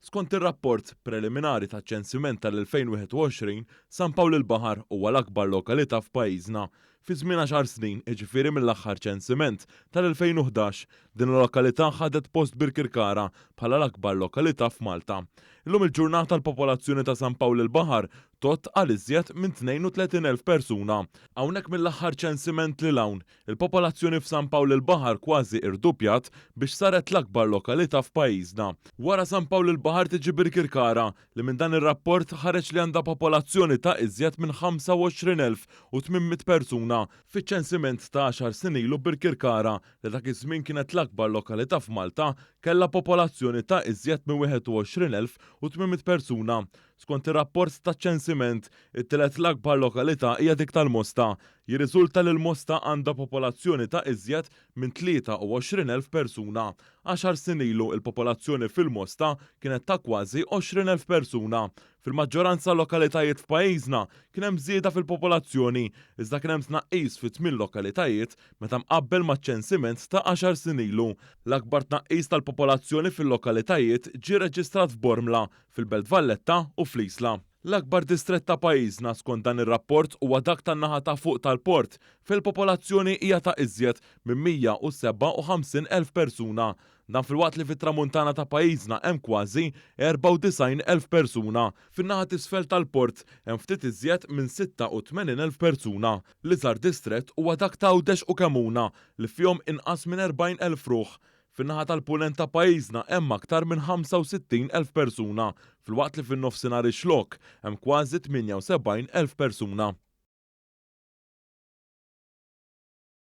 Skont ir-rapport preliminari taċ-ċensiment tal-2021, San Pawl il-Baħar huwa l-akbar lokalità f'pajjiżna. Fi żmien għaxar snin, jiġifieri mill-aħħar ċensiment tal-2011, din il-lokalità ħadet post Birkirkara bħala l-akbar lokalità f'Malta. Illum il-ġurnata l-popolazzjoni ta' San Pawl il-Baħar tgħodd għal iżjed minn 32,000 persuna. Hawnhekk mill-aħħar ċensiment lil hawn, Il-popolazzjoni f'San Pawl il-Baħar kważi irduppjat biex saret l-akbar lokalità f'pajjiżna. Wara San Pawl il-Baħar tiġi Birkirkara, li minn dan ir-rapport ħareġ li għandha popolazzjoni ta' iżjed minn 25,800 persuna. Fiċ-ċensiment ta' għaxar snin ilu Birkirkara, li dak iż-żmien kienet l-akbar lokalità f'Malta, kellha popolazzjoni ta' iżjed minn 21,800 persuna. Skont ir-rapport taċ-ċensiment, it-tielet l-akbar lokalità hija dik tal-Mosta. Jirriżulta li l-Mosta għandha popolazzjoni ta' iżjed minn 23,000 persuna. Għaxar snin ilu, il-popolazzjoni fil-Mosta kienet ta' kważi 20,000 persuna. Fil-maġġoranza lokalitajiet f'pajjiżna kien hemm żieda fil-popolazzjoni, iżda kien hemm tnaqqis fi tmien lokalitajiet meta mqabbel maċ-ċensiment ta' għaxar snin ilu. L-akbar tnaqqis tal-popolazzjoni fil-lokalitajiet ġie reġistrat f'Bormla, fil-Belt Valletta u fl-Isla. L-akbar distrett ta' pajjiżna skont dan ir-rapport huwa dak tan-naħa ta' fuq tal-port fejn il-popolazzjoni hija ta' iżjed minn 157,000 persuna. Dan filwaqt li fit-tramuntana ta' pajjiżna hemm kważi 94,000 persuna. Fin-naħa t'isfel tal-port hemm ftit iżjed minn 86,000 persuna. L-iżgħar distrett huwa dak t'Għawdex u Kemmuna li fihom inqas minn 40,000 ruħ. Fin-naħa tal-Punent ta' pajjiżna hemm aktar minn 65,000 persuna, filwaqt li fin-Nofsinhar ix-Xlokk hemm kważi 78,000 persuna.